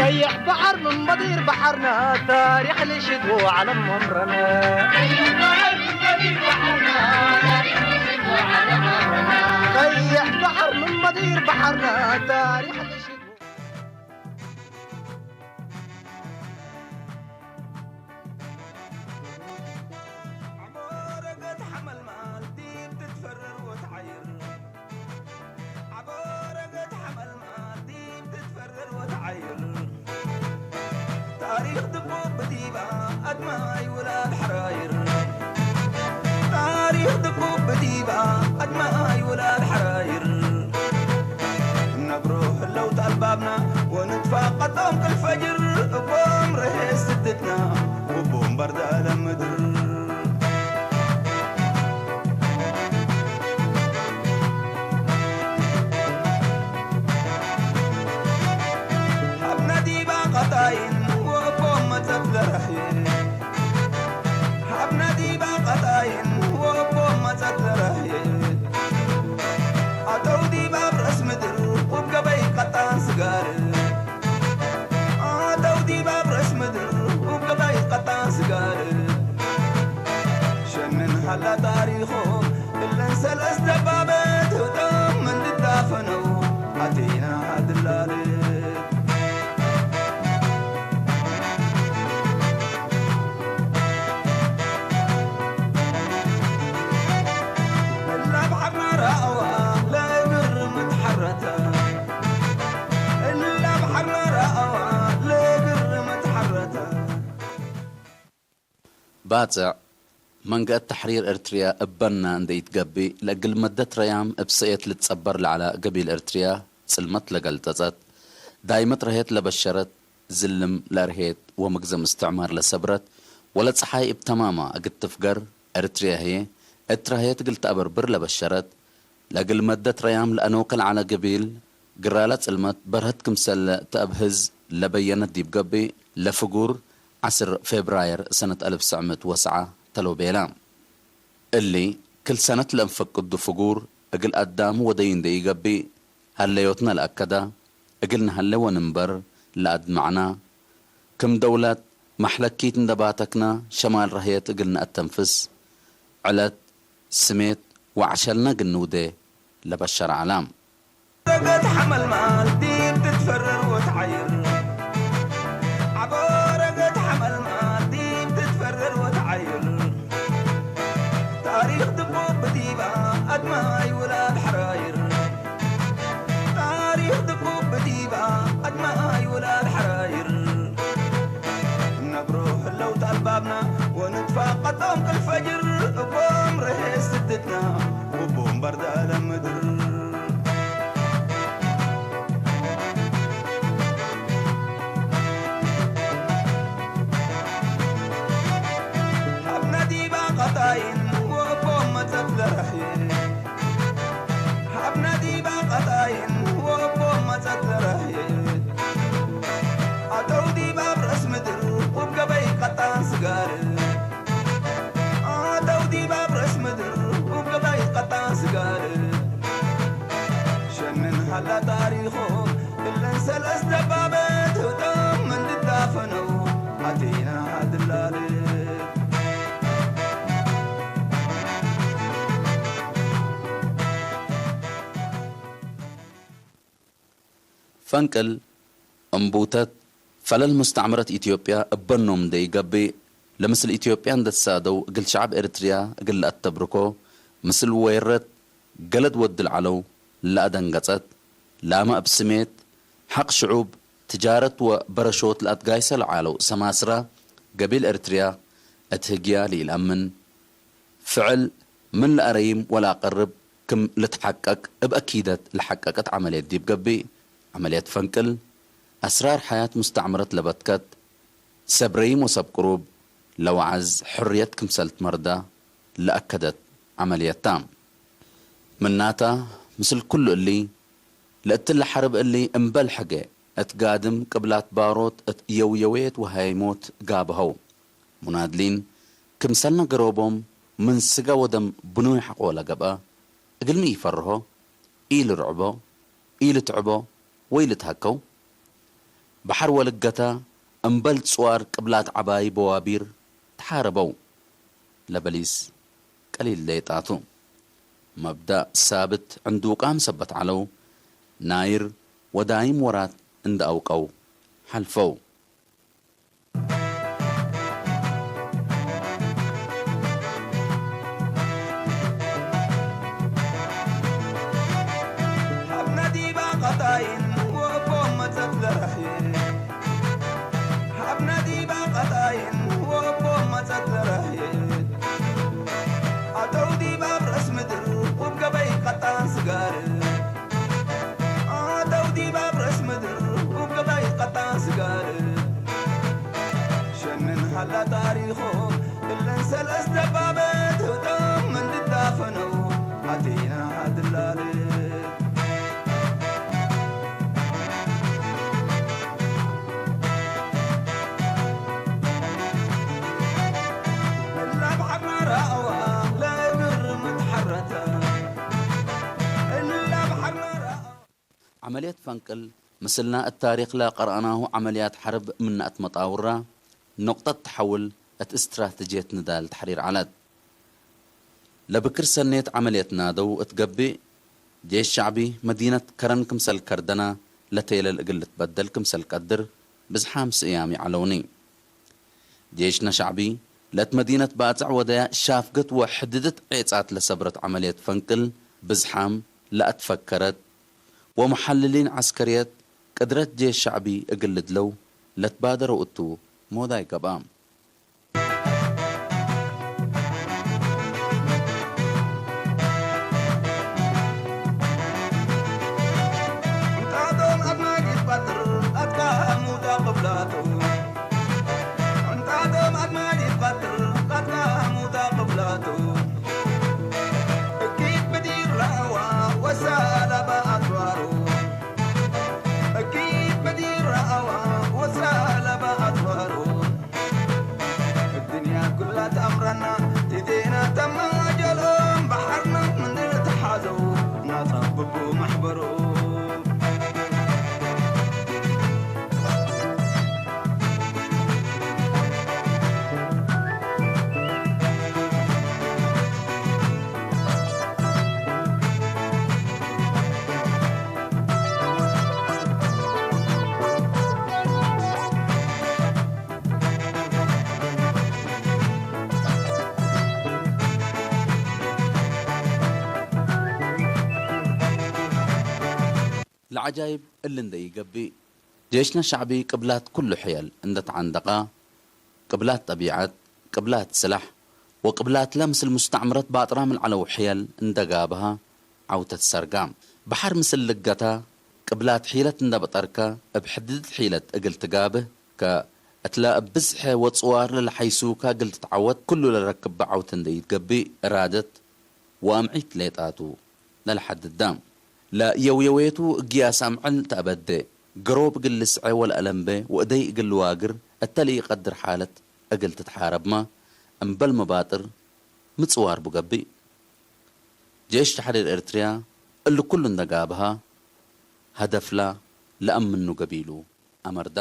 ቀይሕ ባሕር ምን በዲር ባሕርና ታሪኽ ልሽት ዓለም መምረና። ቀይሕ ባሕር ምን በዲር ባሕርና ታሪኽ ልሽት ዓቦረገት ሓመልማል ዲብ ትትፈረር ወትዓይር። ዓቦረገት ሓመልማል ዲብ ትትፈረር ወትዓይር። ታሪኽ ድቁብ ብዲባ ኣድማይ ውላድ ሓራይር። ታሪኽ ድቁብ ብዲባ ኣድማይ ውላድ ሓራይር። ነብሮ ህለው ጣልባብና ወንትፋቀጦም ቅልፈጅር እቦም ርሄ ስድትና ወቦም ባርዳለ ምድር። ሃብና ዲባ ቀጣይን ወቦም መጸት ለረሕየ። ሃብና ዲባ ቀጣይን ወቦም መጸት ለረሕየ። ኣተው ዲባ ብረስ ምድር ውብ ገበይ ቀጣን ስጋር። ኣተው ዲባ ብረስ ምድር ውብ ገበይ ቀጣን ስጋር። ሸንን ሃላ ታሪኾም እለን ሰለስተ ባበት ህብጦም እንድዳፈነው ኣቲና ድላል። እላ ባሕርና ረኣዋ ለእግር ምትሓረተ። እላ ባሕርና ረኣዋ ለእግር ምትሓረተ። ባጽዕ መንገእት ተሕሪር ኤርትርያ እበና እንደ ኢትገቢእ ለእግል መደት ረያም እብ ሰእየት ልትጸበር ለዐለ ገቢል ኤርትርያ ጽልመት ለገልጠጸት፣ ዳይመት ረሄት ለበሸረት፣ ዝልም ለእርሄት ወምግዘም እስትዕማር ለሰብረት፣ ወለጸሓይ እብ ተማማ እግል ትፍገር ኤርትርያ ህዬ፣ እት ረሄት እግል ተአበርብር ለበሸረት፣ ለእግል መደት ረያም ለአኖከ ለዐለ ገቢል፣ ግራለ ጽልመት በርሀት ክምሰል ተአብህዝ ለበየነት ዲብ ገብእ፣ ለፍጉር ዐስር ፌብራየር ሰነት አልፍ ሰዕ ምእት ወሰዓ ተለው ቤለ። እሊ፣ ክል ሰነት ለእንፈቅዱ ፍጉር፣ እግል አዳም ወደይ እንደ ኢገብእ፣ ሀለዮትና ለአከዳ፣ እግል ነሀሌ ወንንበር ለአድመዕና፣ ክም ደውለት፣ መሕለኪት እንደ ባተክና፣ ሸማል ረህየት እግል ነአተንፍስ፣ ዕለት፣ ስሜት ወዐሸልነ ግንውዴ ለበሸር ዐላም። ረገት ሐመልማል ዲብ ትትፈረር ወትዓይር። ዐቦ ረገት ሐመልማል ዲብ ትትፈረር ወትዓይር። ታሪኽ ድቁብ ብዲባ ኣድማይ ውላድ ሐራይር። ታሪኽ ድቁብ ብዲባ ኣድማይ ውላድ ሐራይር። ነብሮ ህለው ጣልባብና ወንትፋቀጦም ቅልፈጅር እቦም ርሄ ስድትና ወቦም ባርዳለ ምድር። ሃብና ዲባ ቀጣይን ወቦም መጸት ለረህየ። ሃብና ዲባ ቀጣይን ወቦም መጸት ለረህየ። ኣተው ዲባ ብረስ ምድር ውብ ገበይ ቀጣን ስጋር። ኣተው ዲባ ብረስ ምድር ውብ ገበይ ቀጣን ስጋር። ሸንን ሃላ ታሪኾም እለን ሰለስተ ባበት ህብጦም እንድዳፈነው ኣቲና ድላል። ፈንቅል እምቡተት ፈለል ሙስተዕመረት ኢትዮጵያ እበኖም እንደ ኢገብእ፣ ለምስል ኢትዮጵያ እንደ ትሳደው እግል ሸዕብ ኤርትርያ እግል ለአተብርኮ፣ ምስል ወይረት ገለድ ወድል ዐለው ለአደንገጸት፣ ላመ እብ ስሜት፣ ሐቅ ሽዑብ፣ ትጃረት ወበረሾት ለአትጋይሰ ለዐለው ሰማስራ ገቢል ኤርትርያ እት ህግያ ለኢለአምን፣ ፍዕል ምን ለአረይም ወለአቀርብ ክም ልትሐቀቅ እብ አኪደት ለሐቀቀት ዐመልየት ዲብ ገብእ፣ ዐመልየት ፈንቅል፣ አስራር ሐያት ሙስተዕመረት ለበትከት፣ ሰብ ረይም ወሰብ ቅሩብ ለወዐዝ ሕርየት ክምሰል ትመርዳ ለአከደት ዐመልየት ታ። ምናታ፣ ምስል ኩሉ እሊ፣ ለእትለ ሐርብ እሊ እምበል ሕጌ እት ጋድም ቅብላት ባሮት እት የውየዌት ወሃይሞት ጋብሀው። ሙናድሊን፣ ክምሰልነ ገሮቦም ምን ስጋ ወደም ብኑይ ሐቆ ለገብአ፣ እግልሚ ኢፈርሆ፣ ኢልርዕቦ፣ ኢልትዕቦ ወኢልትሀከው። ባሕር ወልገታ እምበል ጽዋር ቅብላት ዓባይ በዋቢር ተሓረበው። ለበሊስ ቀሊል ለይጣቱ። መብዳእ ሳብት ዕንዱቃም ሰበት ዓለው ናይር ወዳይም ወራት እንደ ኣውቀው ሓልፈው። ዓመልየት ፈንቅል ምስልና እት ታሪክ ለቀረእናሁ ዓመልያት ሐርብ ምናእት መጣውራ ኖቅጠት ተሐውል እት እስትራትጅየት ንዳል ተሕሪር ዐለት። ለብክር ሰኔት ዓመልየት ናደው እት ገብእ፣ ጄሽ ሸዕቢ መዲነት ከረን ክምሰል ከርደና ለቴለል እግል ልትበደል ክምሰል ቀድር ብዝሓም ስእያም ይዐለውኒ። ጄሽነ ሸዕቢ ለእት መዲነት ባጽዕ ወደያ ሻፍገት ወሕድድት ዔጻት ለሰብረት ዐመልየት ፈንቅል ብዝሓም ለኣትፈከረት ወመሐልሊን ዐስከርየት ቅድረት ጄሽ ሸዕቢ እግል ልድለው ለትባደረው እቱ ሞዳይ ገብኣ። ለዓጃይብ እሊ እንደ ኢገብእ፣ ጄሽነ ሸዕቢ ቅብላት ኩሉ ሕየል እንደ ተዓንደቃ፣ ቅብላት ጠቢዐት፣ ቅብላት ስላሕ ወቅብላትለ ምስል ሙስተዕምረት ባጥራም ለዐለው ሕየል እንደ ጋብሃ ዐውተት ሰርጋ። በሐር ምስል ልገታ፣ ቅብላት ሒለት እንደ በጠርከ እብ ሕድድት ሒለት እግል ትጋብህ ከ፣ እትለ እብ ብዝሐ ወጽዋር ለለሐይሱከ እግል ትትዐወት ኩሉ ለረክበ ዐውተ እንደ ኢትገብእ እራደት ወአምዒት ሌጣቱ ለለሐድዳ። ለየውየዌቱ እግያስ አምዕል ተአበዴ፣ ገሮብ እግል ልስዐ ወለአለምቤ ወእደይ እግል ልዋግር እተ ለኢቀድር ሓለት እግል ትትሓረብመ፣ እምበል መባጥር ምጽዋር ቡ ገብእ። ጄሽ ተሕሪር ኤርትርያ እሊ ኩሉ እንደ ጋብሃ፣ ሀደፍላ ለአምኑ ገቢሉ። ኣመርዳ።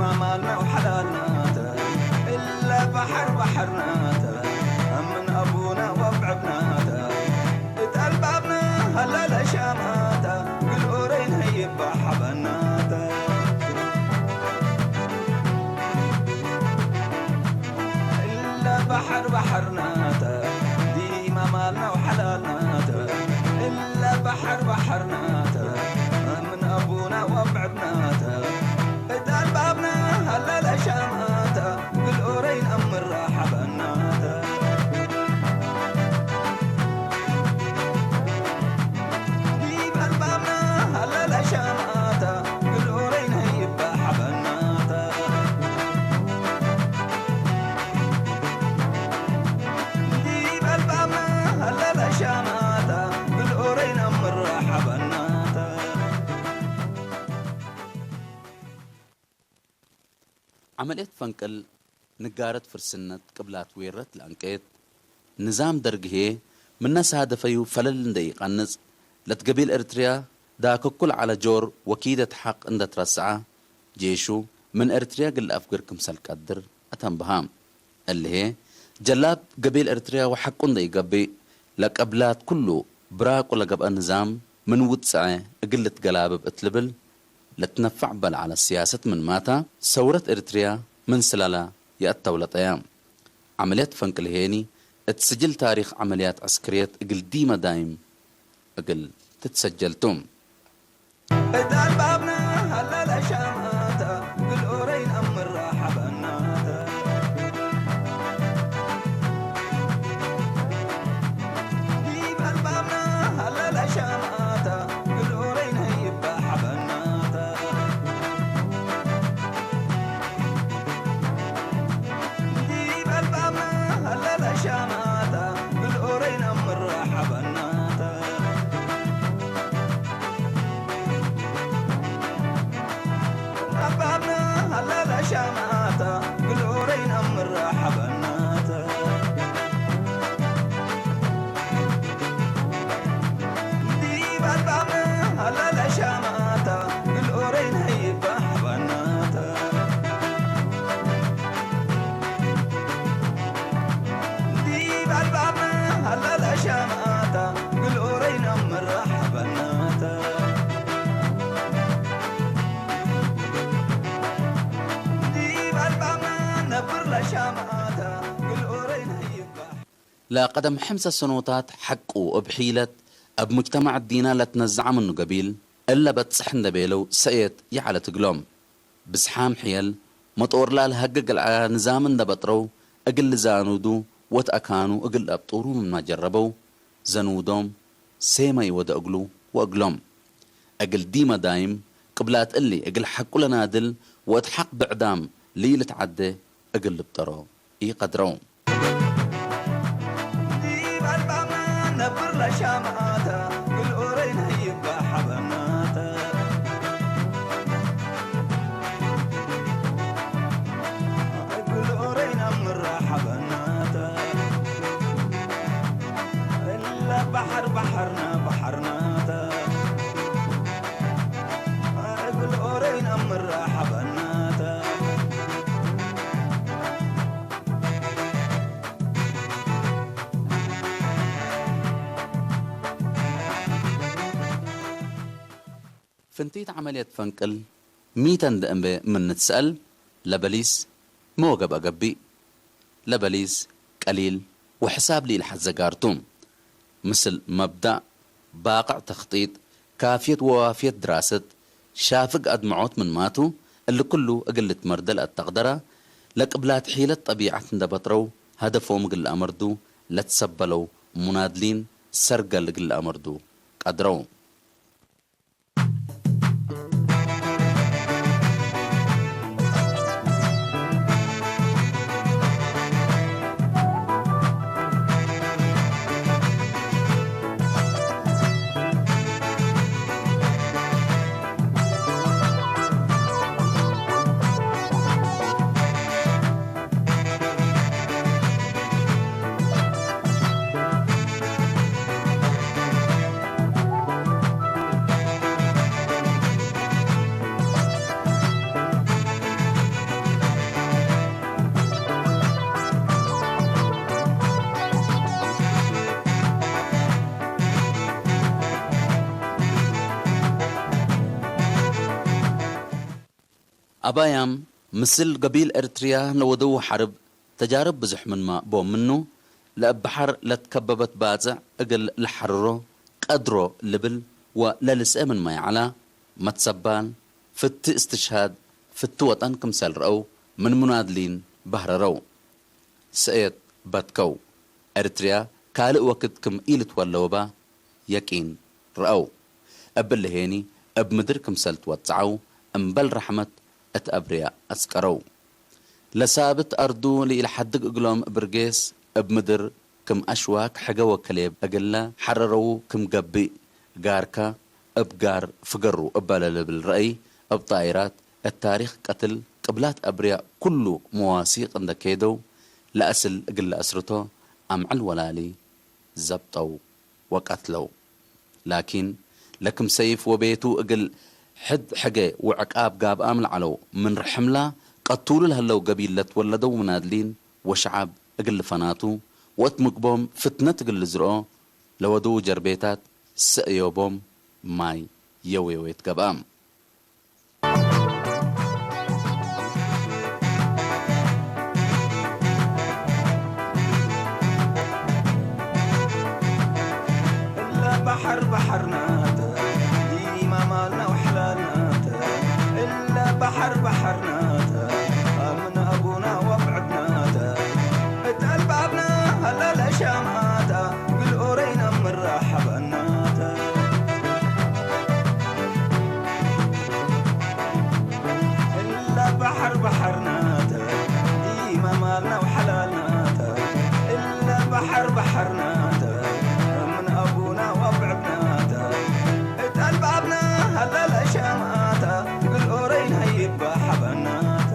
ማማልና ወሓላልናተ እለ ባሕር ባሕርናተ ኣምን ኣቡና ወብዕብናተ እት ኣልባብና ሃለለ ሻማተ ግልኦረይን ሀይባ ሓበናተ እለ ባሕር ባሕርናተ ዲማ ማልና ወሓላልናተ እለ ባሕር ባሕርናተ ኣምን ኣቡና ወብዕብናተ እት ኣልባብና ሃለለ ሻማተ ግልኦረይን ኣምራ ሓበናተ ዲብ ኣልባብና ሃለለ ሻማተ ግልኦረይን ሀይባ ሓበናተ ዲብ ኣልባብና ሃለለ ሻማተ ግልኦረይን ኣምራ ሓበናተ ዓመልየት ፈንቅል ንጋረት ፍርስነት ቅብላት ዌረት ለአንቀየት ንዛም ደርግ ህዬ ምነ ሳደፈዩ ፈለል እንደ ኢቀንጽ፣ ለትገቢል ኤርትርያ ዳክኩል ዐለ ጆር ወኪደት ሐቅ እንደ ትረስዐ፣ ጄሹ ምን ኤርትርያ እግል ለአፍግር ክምሰል ቀድር አተንብሃ። እሊ ህዬ፣ ጀላብ ገቢል ኤርትርያ ወሐቁ እንደ ኢገብእ፣ ለቅብላት ኩሉ ብራቁ ለገብአ ንዛም ምን ውጽዐ እግል ልትገላብብ እት ልብል፣ ለትነፈዕ በልዐ ለስያሰት ምንማታ፣ ሰውረት ኤርትርያ ምን ስለላ ይአተውለጠያ። ዐመልያት ፈንቅል ህዬኒ፣ እት ስጅል ታሪክ ዐመልያት ዐስክርየት እግል ዲመ ዳይም እግል ትትሰጀል ቱ። እት አልባብና ሀለለ ሻማተ፣ ግልኦረይን አምራ ሐበናተ። ዲብ አልባብና ሀለለ ሻማተ፣ ግልኦረይን ሀይባ ሐበናተ። ዲብ አልባብና ሀለለ ሻማተ፣ ግልኦረይን አምራ ሐበናተ። አልባብና ሀለለ ሻማተ፣ ግልኦረይን አምራ ሐበናተ። ዲብ አልባብና ሀለለ ሻማተ፣ ግልኦረይን ሀይባ ሐበናተ። ዲብ አልባብና ሀለለ ሻማተ፣ ግልኦረይን አምራ ሐበናተ። ዲብ አልባብና ነብር ለሻማተ፣ ግልኦረይን ሀይባ ለቀደም ሐምሰ ሰኖታት ሐቁ እብ ሒለት እብ ሙጅተማዕ ዲና ለትነዝዐ ምኑ ገቢል፣ እለ በጽሕ እንደ ቤለው ሰእየት ይዐለት እግሎም። ብዝሓም ሕየል መጦርላ ለሀግግ ለዐለ ንዛም እንደ በጥረው እግል ልዛኑዱ ወትአካኑ እግል ለአብጡሩ ምንመ ጀረበው፣ ዘኑዶም ሴመ ይወደ እግሉ ወእግሎም። እግል ዲመ ዳይም ቅብላት እሊ እግል ሐቁ ለናድል ወእት ሐቅ ብዕዳም ለኢልትዓዴ እግል ልብጠሮ ኢቀድረው። ዲብ አልባብና ነብር ለሻማተ፣ ግልኦረይን ሀይባ ሐበናተ። ግልኦረይን አምራ ሐበናተ። እለ ባሕር ባሕርና ባሕርናተ። ግልኦረይን አምራ ሐበናተ። ፍንቲት ዐመልየት ፈንቅል ሚተ እንደ እምቤ ምን ንትሰአል፣ ለበሊስ ሚ ወገብአ ገብእ? ለበሊስ ቀሊል ወሕሳብ ለኢልሐዘ ጋር ቱ። ምስል መብዳእ፣ ባቅዕ ተክጢጥ፣ ካፍየት ወዋፍየት ድራሰት፣ ሻፍግ አድምዖት ምንማቱ፣ እሊ ኩሉ እግል ልትመርደ ለአተቅደረ፣ ለቅብላት ሒለት ጠቢዐት እንደ በጥረው፣ ሀደፎም እግል ለአመርዱ ለትሰበለው ሙናድሊን ሰርገል እግል ለአመርዱ ቀድረው። ኣባያም ምስል ገቢል ኤርትርያ ለወደዉ ሐርብ ተጃርብ ብዙሕ ምንማ ቦም ምኑ፣ ለእብ በሐር ለትከበበት ባጽዕ እግል ለሐርሮ ቀድሮ ልብል ወለልስኤ ምንማ የዐላ፣ መትሰባል፣ ፍቲ እስትሽሃድ፣ ፍቲ ወጠን ክምሰል ረአው፣ ምን ሙናድሊን ባህረረው። ሰእየት በትከው፣ ኤርትርያ ካልእ ወክድ ክም ኢልትወለወባ የቂን ረአው። እብሊ ሄኒ እብ ምድር ክምሰል ትወጽዓው እምበል ራሕመት እት አብርያ አስቀረው። ለሳብት አርዱ ለኢልሓድግ እግሎም ብርጌስ እብ ምድር ክም አሽዋክ ሕገ ወከሌብ እግለ ሐረረው ክም ገብእ ጋርካ እብ ጋር ፍገሩ እበለ ልብል ረአይ እብ ጣይራት እት ታሪክ ቀትል ቅብላት አብርያ ኩሉ መዋሲቅ እንደ ኬደው ለአስል እግለ አስርቶ አምዕል ወላሊ ዘብጠው ወቀትለው። ላኪን፣ ለክም ሰይፍ ወቤቱ እግል ሕድ ሕገ ወዕቃብ ጋብኣም ለዐለው፣ ምን ርሕምላ ቀቱሉ ለህለው ገቢል ለትወለደው ምናድሊን ወሸዓብ እግል ልፈናቱ፣ ወእት ምግቦም ፍትነት እግል ልዝርኦ ለወደው ጀርቤታት ሰእዮቦም ማይ የዌዌት ገብኣም። እለ በሐር በሐርናተ፣ ዲማ ማልና ወሐላልናተ። እለ በሐር በሐርናተ፣ አምን አቡና ወብዕድናተ። እት አልባብና ሀላ ለሻማታ፣ ግልኦረይና ምራሐበናተ። እለ በሐር በሐርናተ፣ ዲማ ማልና ወሐላልናተ። እለ በሐር በሐርናተ፣ ምን አቡና ወብዕድናተ። እት አልባብና ሀላ ለሻማታ፣ ግልኦረይና ይባሐበናተ።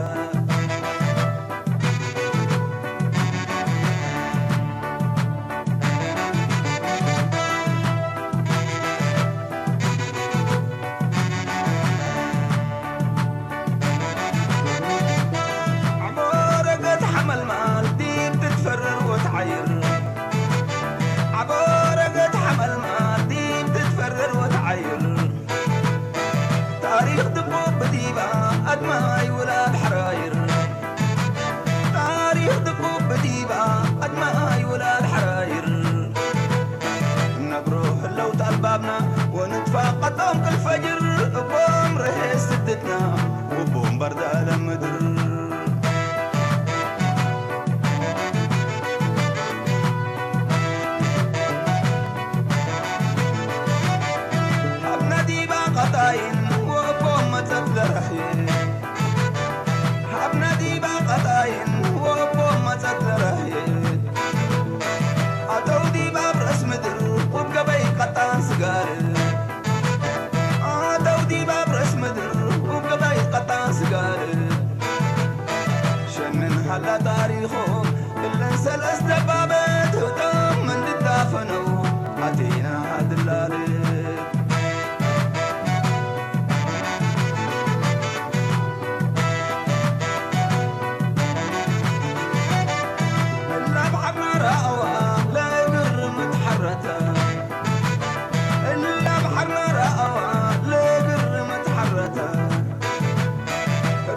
ዓቦ ረገት ሐመልማል ዲብ ትትፈረር ወትዓይር። ዓቦ ረገት ሐመልማል ዲብ ትትፈረር ወትዓይር። ታሪኽ ድቁብ ብዲባ ኣድማይ ውላድ ሓራይር። ታሪኽ ድቁብ ብዲባ ኣድማይ ውላድ ሓራይር። ነብሮ ህለው ታልባብና ወንትፋቀጦም ክልፈጅር። እቦም ርሄ ስድትና ወቦም በርዳለ ምድር። ሀብና ዲባ ቀጣይን ወእቦም መጸት ለረህየ። ሀብና ዲባ ቀጣይን ወእቦም መጸት ለረህየ። ኣተው ዲባ ብረእስ ምድር ወብገበይ ቀጣን ስጋር። ኣተው ዲባ ብረእስ ምድር ወብገበይ ቀጣን ስጋር። ሸንን ሃላ ታሪኾም እለን ሰለስተ ባበት ህቶም እንድዳፈነው ኣቴና ሃድላል። እላ ባሕርና ረኣዋ ለእግር ምትሓረተ። እላ ባሕርና ረኣዋ ለእግር ምትሓረተ።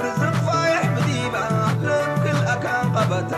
ርዝቕ ፋይሕ ብዲባ ለክል ኣካን ቀበተ።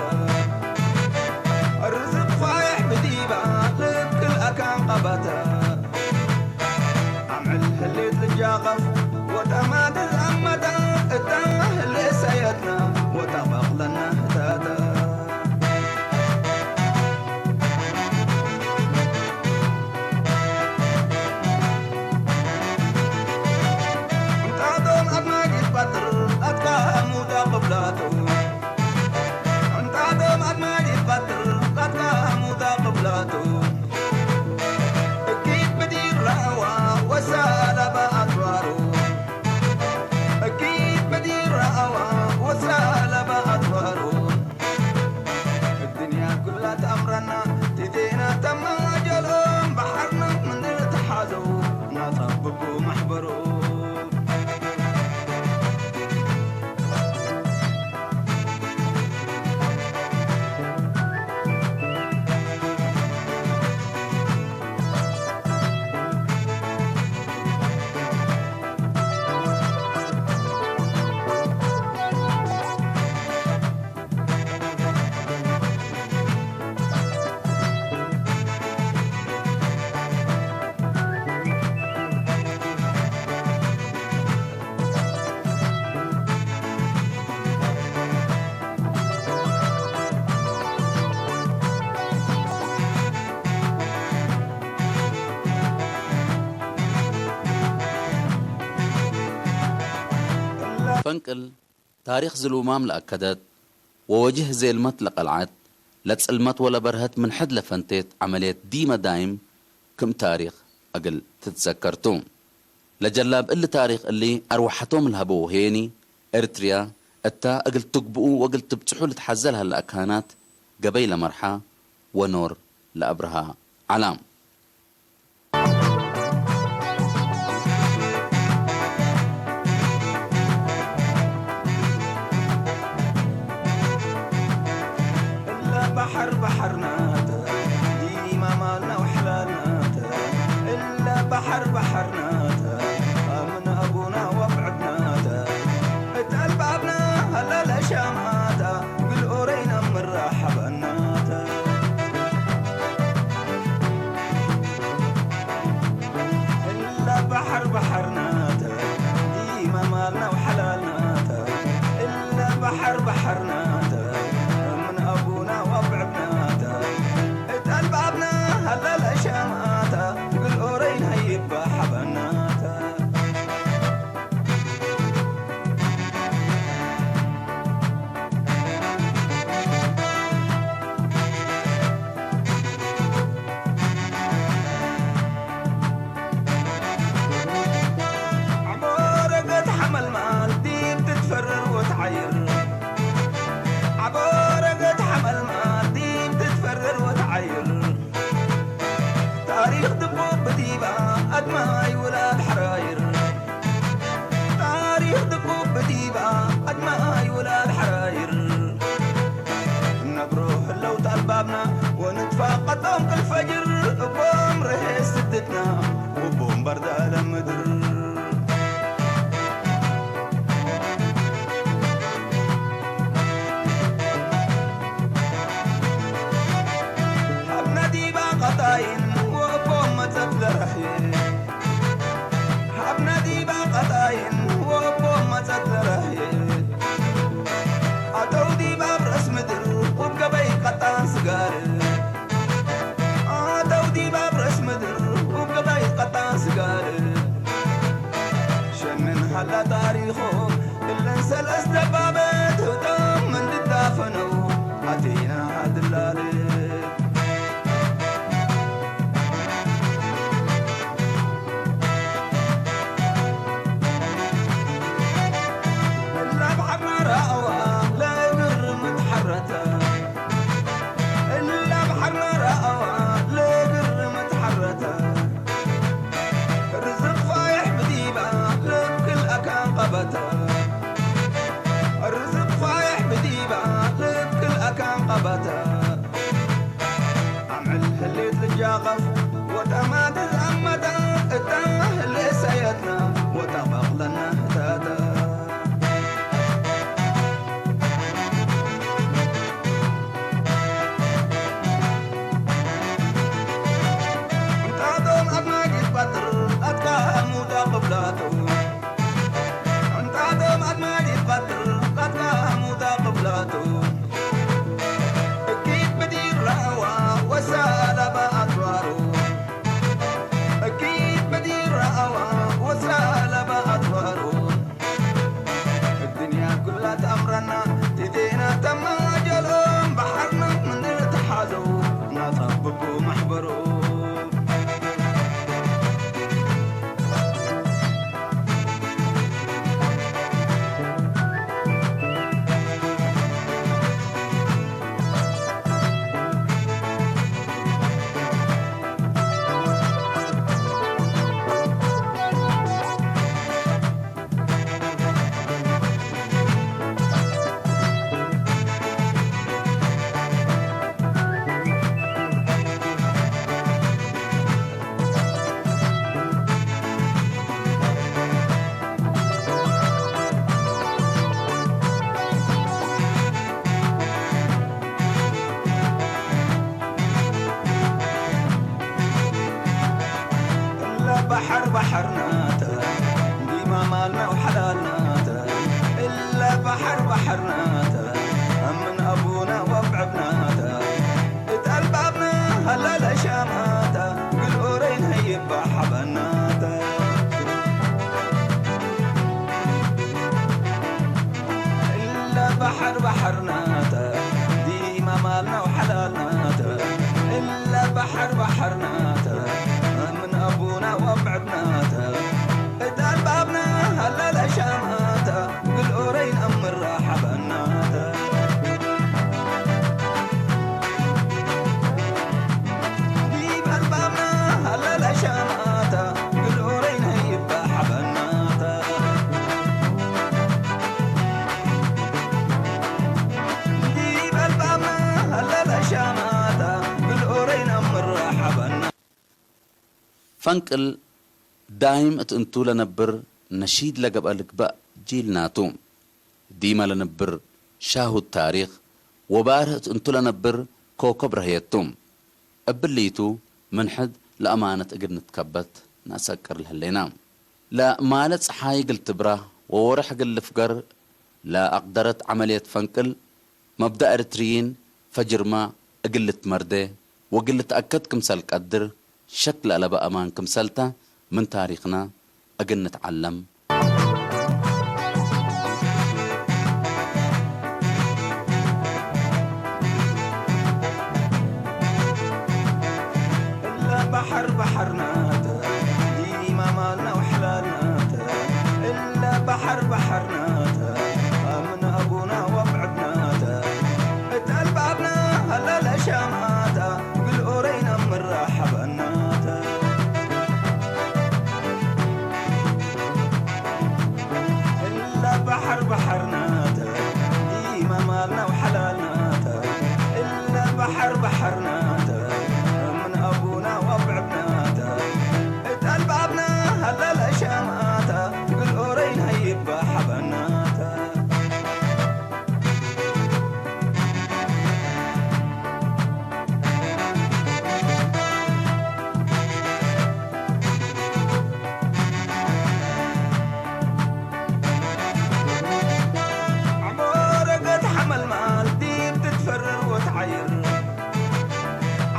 ቅል ታሪኽ ዝልውማም ለአከደት ወወጅህ ዜልመት ለቀልዓት ለጽልመት ወለበርሀት ምን ሕድ ለፈንቴት ዐመልየት ዲመ ዳይም ክም ታሪኽ እግል ትትዘከርቱ። ለጀላብ እሊ ታሪኽ እሊ አርወሐቶም ለሀበው ሄኒ፣ ኤርትርያ እታ እግል ትግብኡ ወእግል ትብጽሑ ልትሐዘ ለሀለ አካናት ገበይ ለመርሓ ወኖር ለአብርሃ ዐላ። እለ በሐር በሐርናተ፣ ዲማማና ወሕላናተ። እለ በሐር በሐርናተ፣ አምን አቡና ወብዕድናተ። እት አልባብና ሀለ ለሻማታ፣ ግል ኦረይና ምራሐበናተ። ናተ ዲማ ማልና ወሓላል ናተ እላ ባሕር ባሕር ናተ ምን ኣቡና ወምዕድ ናተ እታ ኣልባብና ሃላላ ሻማታ ግልኦረይን ኣምራ ሓባናታ ዲብ ኣልባብና ሃላላ ሻማታ ግልኦረይን ህይባ ሓባናታ ዲብ ኣልባብና ሃላላ ሻማታ ግልኦረይን ኣምራ ሓባና ፈንቅል ዳይም እት እንቱ ለነብር ነሺድ ለገብአ ልግበእ ጂል ናቱ። ዲመ ለነብር ሻሁድ ታሪክ ወባርህ እት እንቱ ለነብር ኮከብ ረህየቱ። እብ እሊቱ ምን ሕድ ለአማነት እግል ንትከበት ነአሰቅር ለህሌና። ለማለ ጸሓይ እግል ትብራህ ወወርሕ እግል ልፍገር ለአቅደረት ዐመልየት ፈንቅል መብዳእ ኤርትርይን ፈጅርመ እግል ልትመርዴ ወእግል ልትአከድ ክምሰል ቀድር ሸክ ለአለበ አማን ክምሰል ተ ምን ታሪክነ እግል ንትዐለም። እለ በሐር በሐርናተ ዲማ ማልና ወሐላልናተ እለ በሐር በሐርናተ ምን አቡና ወብዕድናተ እት አልባብና ሀላለ ሻማታ ግልኦረይና ምራሐበናተ እለ በሐር በሐርናተ ዲማ ማልና ወሐላልናተ እለ በሐር በሐርናተ ምን አቡና ወብዕድናተ እት አልባብና ሀላለ ሻማታ ግልኦረይና ይባ ሐበናተ ዐቦ ረገት ሐመልማል ዲብ ትትፈርር ወትዓይር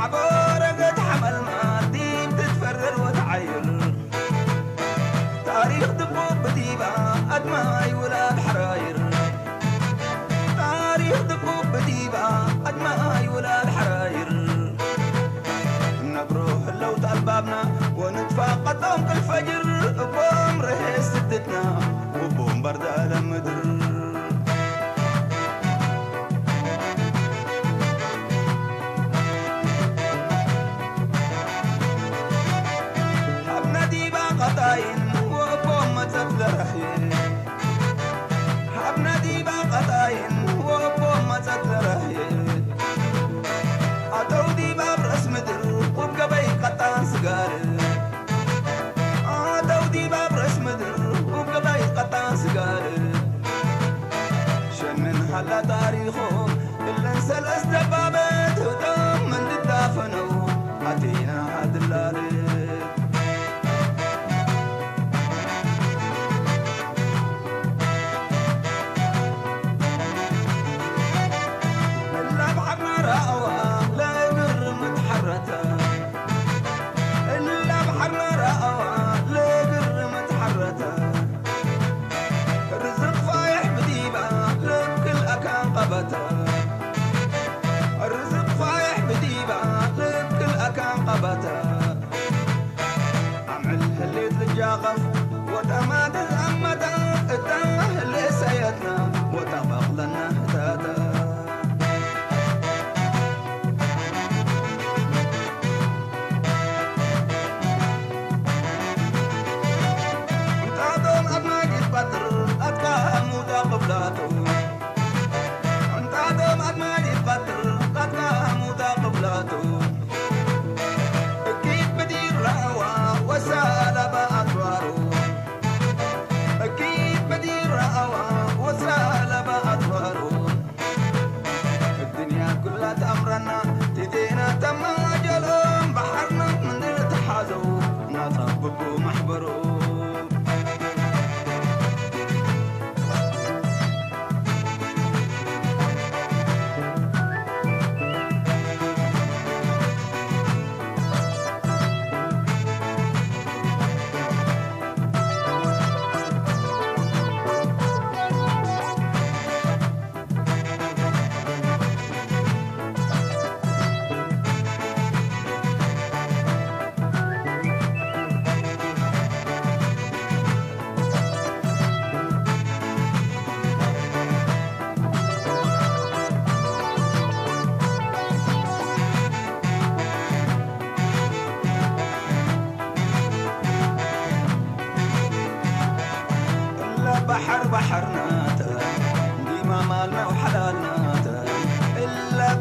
ዐቦ ረገት ሐመልማል ዲብ ትትፈርር ወትዓይር ታሪክ ድቁብ ብዲባ አድማይ ውላድ ሐራይር ታሪክ ድቁብ ብዲባ አድማይ ውላድ ሐራይር ነብሮ ህለው ጣልባብና ወንትፋቀጦም ቅልፈጅር እቦም ርሄ ስድትና ወቦም በርዳለ ምድር ሀብና ዲባ ቀጣይን ወእቦም መጸት ለረኽየ ሀብና ዲባ ቀጣይን ወእቦም መጸት ለረኽየ ኣተው ዲባ ብረስ ምድር ውብ ገበይ ቀጣን ስጋር ኣተው ዲባ ብረስ ምድር ውብ ገበይ ቀጣን ስጋር ሸንን ሃላ ታሪኾም እለን ሰለስ ደባበት ህብቶም ምን ድዳፈነው ኣቲና ሃድላለ እላ ባሕርና ረኣዋ ለእግር ምትሓረተ እላ ባሕርና ረኣዋ ለእግር ምትሓረተ ርዝቕ ፋይሕ ብዲባ ልክል ኣካን ቀበተ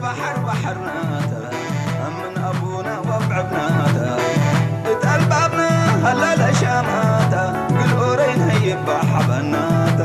ባሕር ባሕርናታ ኣምን ኣቡና ወብዕብናታ እጣልባብና ሃላላ ሻማታ ግልኦረይን ሀይባሓባናታ።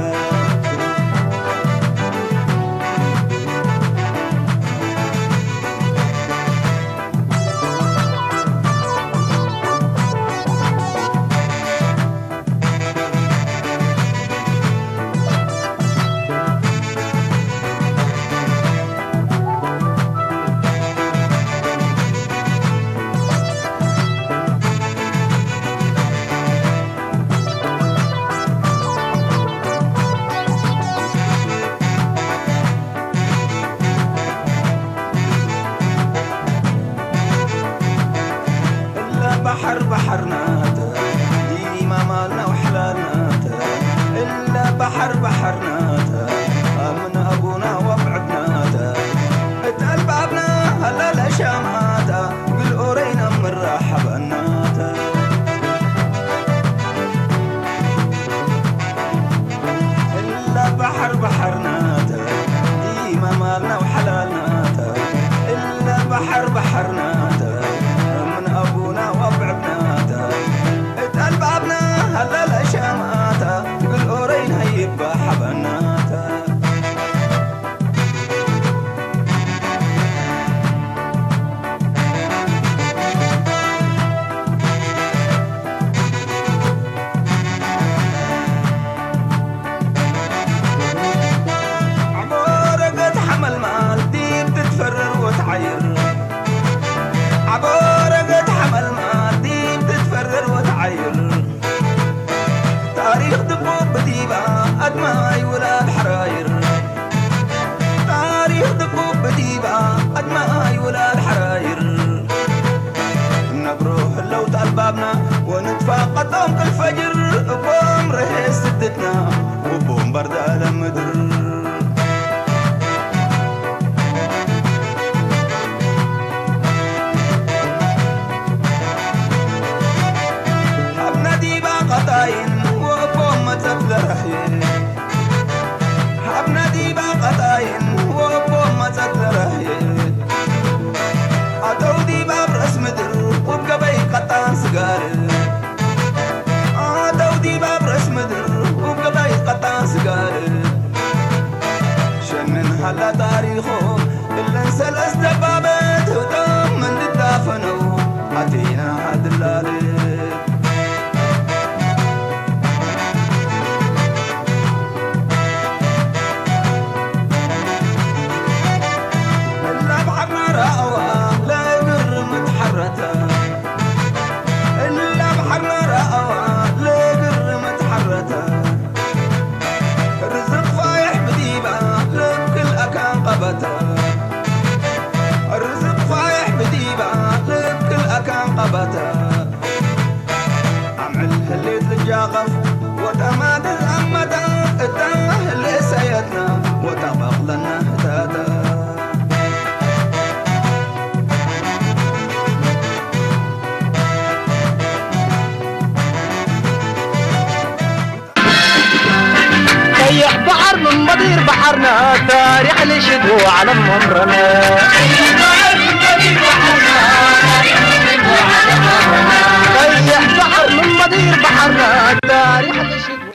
እላ ባሕር ባሕርናታ ዲማ ማልና ወሕላልናታ እላ ባሕር ባሕርናታ ኣምና ኣቡና ወብዕብናታ እጣልባብና ሃላላ ሻማታ ግልኦረይና ምራሓባናታ እላ ባሕር ባሕርናታ ዲማ ማልና ወሕላልናታ እላ ባሕር ባሕርናታ ምን ኣቡና ወብዕብናታ እጣልባብና ሃላላ ሻማታ ግልኦረይና ይባሓባናታ። ዓቦ ረገት ሓመልማል ዲብ ትትፈረር ወትዓይር። ዓቦ ረገት ሓመልማል ዲብ ትትፈረር ወትዓይር። ታሪኽ ድቡብ ብዲባ ኣድማይ ውላድ ሓራይር። ታሪኽ ድቡብ ብዲባ ኣድማይ ውላድ ሓራይር። ነብሮ ህለው ጣልባብና ወንትፋ ቀጦም ቅልፈጅር እቦም ርሄ ስድትና ወቦም ባርዳለ ምድር። ሓብና ዲባ ቀጣይን ወቦም መጸት ለራህየ። ሓብና ዲባ ቀጣይን ወቦም መጸት ለራህየ። ኣተው ዲባ ብረስ ምድር ውብ ገበይ ቀጣን ስጋር። ኣተው ዲባ ብረስ ምድር ውብ ገበይ ቀጣን ስጋር። ሸንን ሃላ ታሪኾም እለን ሰለስተ ባበት ህብቶም እንድዳፈነው ኣቴና ድላለ። እላ ባሕርና ረኣዋ ለእግር ምትሓረተ። እላ ባሕርና ረኣዋ ለእግር ምትሓረተ። ርዝቕ ፋይሕ ብዲባ ልክል ኣካን ቀበተ። ርዝቕ ፋይሕ ብዲባ ልክል ኣካን ቀበተ። ኣምዕል ህሌት ልጃቐፍ ወጠማ ትዝኣመታ እታ ህሌ ሰየትና ወጣ በቕለና ህታታ። ቀይሕ ባሕር ምን በዲር ባሕርና ታሪኽ ልሽዱ ዓለም መምረና።